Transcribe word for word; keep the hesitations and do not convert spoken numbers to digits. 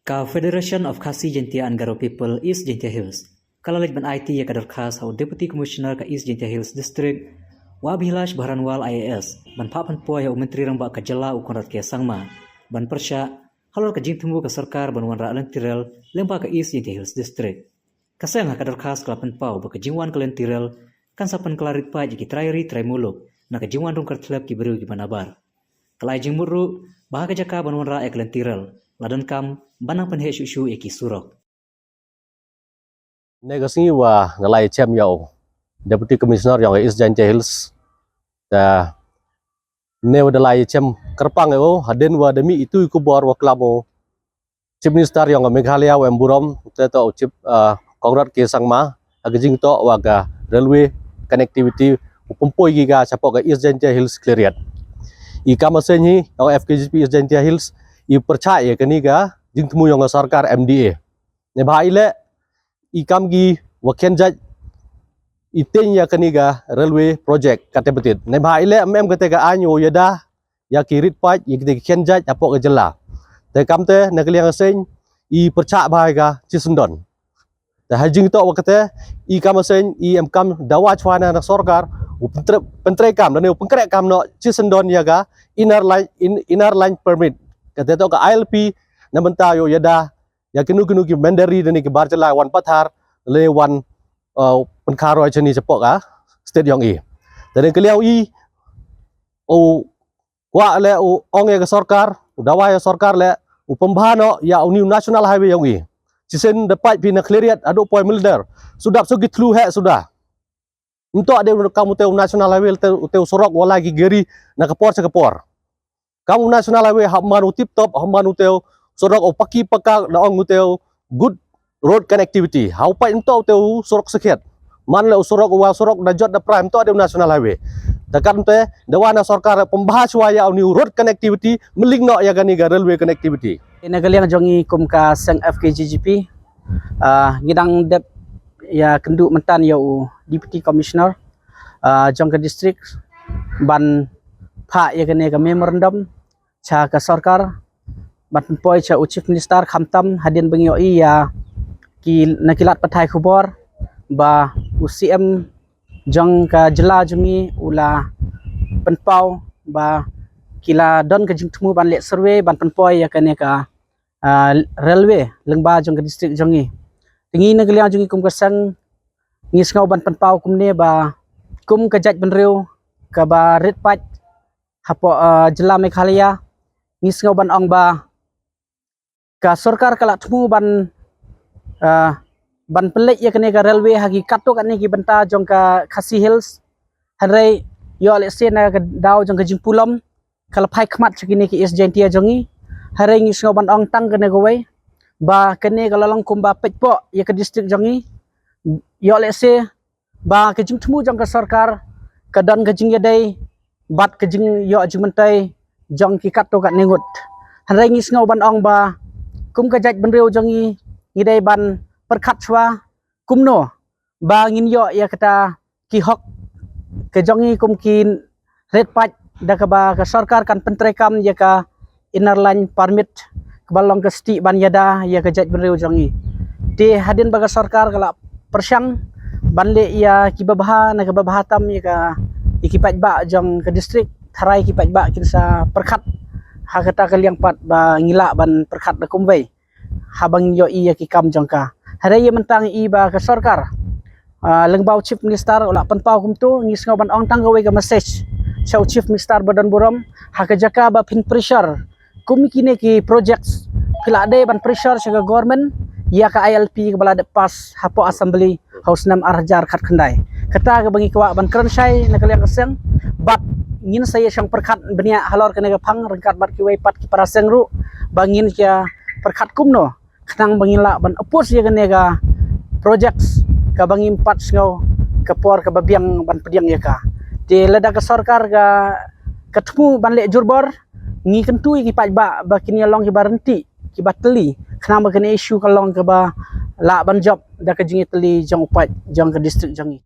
Ka Federation of Khasi Jaintia and Garo People East Jaintia Hills ka la leit ban aiti ïa ka dorkhas ha u Deputy Commissioner ka East Jaintia Hills District, u Abhilash Baranwal I A S, ban phah pynpoi ha u Myntri Rangbah ka jylla u Conrad K Sangma ban pyrshah halor ka jingthmu ka sorkar ban wanrah lynti rel lyngba ka East Jaintia Hills District. Ka seng ha ka dorkhas ka la pynpaw ba ka jingwan ka lynti rel kan sa pynkylla rit paid ïa ki trai ri trai muluk na ka jingwan rung kyrthlep ki briew kiba nabar. Ka la ai jingmut ruh ba ha ka jaka ban wanrah ïa ka lynti rel la donkam ban nang pynheh shuh shuh ïa ki surok. Ne ka sngi wa nga la ïa chem ïa u Deputy Commissioner ïong ka East Jaintia Hills. Ta ne wa da la ïa chem kyrpang ïa u hadien wa da mih itu i khubor wa klam u Chief Minister ïong ka Meghalaya wa em burom, te to u Chief, uh, Conrad K Sangma, ha ka jingtoh wa ka railway connectivity u pynpoi ki ka shapoh ka East Jaintia Hills Khliehriat. I kam asein hi ïong F K G P East Jaintia Hills i pyrshah ïa kani ka jingthmu ïong ka sorkar M D A. Ne bha i leh i kam ki wa khian jait i teng ïa kani ka railway project kate betit. Ne bha i leh em em kate ka aiñ u ïada ïa ki rit paid ïa kite ki khian jait hapoh ka jylla. Te kam te na ka liang asein i pyrshah bha ïa ka chi syndon. Te ha jingtoh wa kate i kam asein i em kam dawa chwa na sorkar u pyntre-, pyntrei kam da ne u pynkreh kam noh chi syndon ïa ka inner line, in-, inner line permit. Kate to ka I L P na bynta ïa u ïada ïa kino kino ki mynder ri da ne ki bar jylla wan pathar le wan, uh, pynkha roi chani chapoh ka state ïong i. Da ne ka liang i u kwah le u ong ïa ka sorkar, u dawa ïa sorkar le u pynbha noh ïa u new national highway ïong i. Chisien da paid phi na Khliehriat haduh poi Mildar. Suda shu ki thlu heh suda. Nto de kam u te u national highway te u te u surok wa la ki gari na ka por cha ka por. Kam u national highway hap man u tip top, hap man u te u surok u paki paka da ong u te u good road connectivity. Hau paid nto u te u surok sakhiat. Man le u surok u wa surok da jot da prime nto de u national highway. Da kam te dawa na sorkar pynbha chwa ïa u new road connectivity, mling noh ïa kani ka railway connectivity. Na ka liang jong i kum ka seng F K G G P, ah, ngi dang dep ïa kynduh myntan ïa u Deputy Commissioner, ah, jong ka district ban phah ïa kane ka memorandum cha ka sorkar ban pynpoi cha u Chief Minister, khamtam hadien ba ngi ïohi ïa ki na ki lad pathai khubor ba u C M jong ka jylla jong ngi u la pynpaw ba ki la don ka jingthmu ban leh survey ban pynpoi ïa kane ka, ah, railway lyngba jong ka district jong ngi. Te ngi na ka liang jong ngi kum ka seng ngi sngew ban pynpaw kumne ba kum ka jaitbynriew kaba rit paid hapoh, ah, jylla Meghalaya, ngi sngew ban ong ba ka sorkar ka la thmu ban, ah, ban pynleit ïa kane ka railway ha ki katto katne ki bynta jong ka Khasi Hills. Hynrei ïoh lehse na ka daw jong ka jingpulom ka la phai khmat cha kine ki East Jaintia jong ngi. Hynrei ngi sngew ban ong tang kane kawei ba kane ka la long kumba peit poh ïa ka district jong ngi. Ïoh lehse ba ka jingthmu jong ka sorkar ka don ka jingïadei bad ka jingïoh jingmyntoi jong ki katto katne ngut. Hynrei ngi sngew ban ong ba kum ka jaitbynriew jong ngi, ngi dei ban pyrkhat chwa kumno ba ngin ïoh ïa kata ki hok ka jong ngi kum ki rit paid da kaba ka sorkar kan pyntreikam ïa ka inner line permit kaba long ka stieh ban ïada ïa ka jaitbynriew jong ngi. Te hadien ba ka sorkar ka la pyrshang ban leh ïa kiba bha na kaba bha tam ïa ka, ïa ki paidbah jong ka district, tharai ki paidbah kin sa pyrkhat ha kata ka liang pat ba ngi lah ban pyrkhat da kumwei haba ngi ïohi ïa ki kam jong ka. Hynrei ïa mynta ngi i ba ka sorkar, ah, lyngba u Chief Minister u la pynpaw kumto, ngi sngew ban ong tang kawei ka message cha u Chief Minister ba don burom, ha ka jaka ba phin pressure kum kine ki projects, phi la dei ban pressure cha ka government ïa ka I L P kaba la dep pass hapoh assembly ha u snem ar hajar khatkhyndai. Kata kaba ngi kwah ban kren shai na ka liang ka seng bad ngin sa ïa shong pyrkhat bniah halor kane ka phang ryngkat bad kiwei pat ki para seng ruh ba ngin ïa pyrkhat kumno khnang ba ngin lah ban oppose ïa kane ka projects kaba ngim pat sngew ka por kaba biang ban pdiang ïa ka. Te lada ka sorkar ka, ka thmu ban leh jurbor, ngi kyntu ïa ki paidbah ba kin ïa long kiba ryntih, kiba tylli khnang ba kane issue ka long kaba lah ban jop da ka jingïatylli jong u paid jong ka district jong ngi.